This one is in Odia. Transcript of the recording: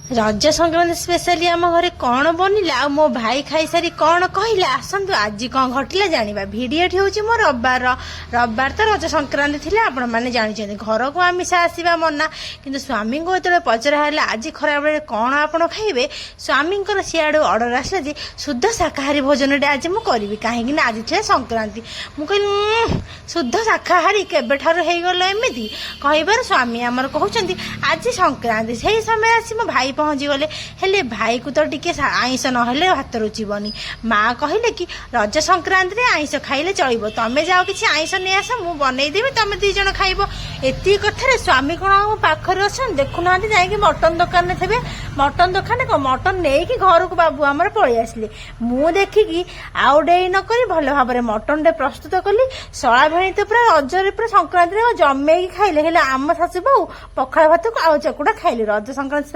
ରଜ ସଂକ୍ରାନ୍ତି ସ୍ପେଶାଲି ଆମ ଘରେ କ'ଣ ବନିଲା ଆଉ ମୋ ଭାଇ ଖାଇସାରି କ'ଣ କହିଲା, ଆସନ୍ତୁ ଆଜି କ'ଣ ଘଟିଲା ଜାଣିବା। ଭିଡ଼ିଓଟି ହେଉଛି ମୋ ରବିବାର। ରବିବାର ତ ରଜ ସଂକ୍ରାନ୍ତି ଥିଲା, ଆପଣମାନେ ଜାଣିଛନ୍ତି ଘରକୁ ଆମିଷ ଆସିବା ମନା। କିନ୍ତୁ ସ୍ୱାମୀଙ୍କୁ ଯେତେବେଳେ ପଚରା ହେଲା ଆଜି ଖରାବେଳେ କ'ଣ ଆପଣ ଖାଇବେ, ସ୍ୱାମୀଙ୍କର ସିଆଡ଼ୁ ଅର୍ଡ଼ର ଆସିଲା ଯେ ଶୁଦ୍ଧ ଶାକାହାରୀ ଭୋଜନଟି ଆଜି ମୁଁ କରିବି, କାହିଁକି ନା ଆଜି ଥିଲା ସଂକ୍ରାନ୍ତି। ମୁଁ କହିଲି, ଶୁଦ୍ଧ ଶାକାହାରୀ କେବେଠାରୁ ହେଇଗଲ ଏମିତି?" କହିବାରୁ ସ୍ୱାମୀ ଆମର କହୁଛନ୍ତି ଆଜି ସଂକ୍ରାନ୍ତି। ସେହି ସମୟରେ ଆସି ମୋ ଭାଇ ପହଞ୍ଚିଗଲେ। ହେଲେ ଭାଇକୁ ତ ଟିକେ ଆଇଁଷ ନହେଲେ ଭାତ ରୁଚିବନି। ମା କହିଲେ କି ରଜ ସଂକ୍ରାନ୍ତିରେ ଆଇଁଷ ଖାଇଲେ ଚଳିବ, ତମେ ଯାଅ କିଛି ଆଇଁଷ ନେଇ ଆସ, ମୁଁ ବନେଇଦେବି, ତମେ 2 ଜଣ ଖାଇବ। ଏତିକି କଥାରେ ସ୍ୱାମୀ କ'ଣ ଆମ ପାଖରେ ଅଛନ୍ତି? ଦେଖୁନାହାନ୍ତି, ଯାଇକି ମଟନ ଦୋକାନରେ ଥିବେ। ମଟନ ଦୋକାନରେ କ'ଣ, ମଟନ ନେଇକି ଘରକୁ ବାବୁ ଆମର ପଳେଇ ଆସିଲେ। ମୁଁ ଦେଖିକି ଆଉ ଡେରି ନକରି ଭଲ ଭାବରେ ମଟନଟେ ପ୍ରସ୍ତୁତ କଲି। ଶଳା ଭେଣେଇ ତ ପୁରା ରଜରେ, ପୁରା ସଂକ୍ରାନ୍ତିରେ ଜମେଇକି ଖାଇଲେ। ହେଲେ ଆମ ଶାଶୁ ବୋହୂ ପଖାଳ ଭାତକୁ ଆଳୁ ଚକୁଟା ଖାଇଲେ। ରଜ ସଂକ୍ରାନ୍ତି।